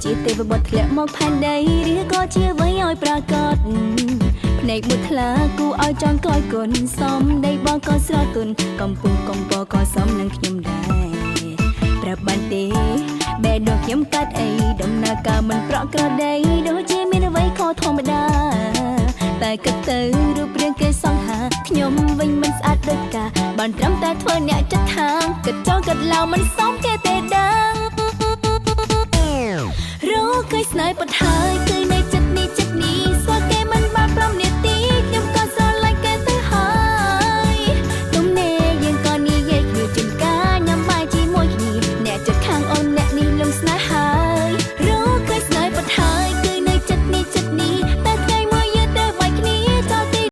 ជាទេវបុត្រធ្លាក់មកផែនដីឬក៏ជាអ្វីឲ្យប្រកបភ្នែកមួយថ្លាគូឲ្យចង់កយគុណសំដីបងក៏ស្រទន់កំពុងកំពក៏សំនឹងខ្ញុំដែរប្រាប់បានទេបែរដងខ្ញុំកាត់អីដំណើរការមិនប្រក់ក្រដីដូចជាមានអ្វីខុសធម្មតាតែគិតទៅរូបរាងគេសង្ហាខ្ញុំវិញមិនស្អាតដូចកាបានត្រឹមតែធ្វើអ្នកចិត្តខាងគិតចង់គិតឡោមិនសមគេទេដឹង រកឃើញស្នេហ៍ពិតហើយគឺ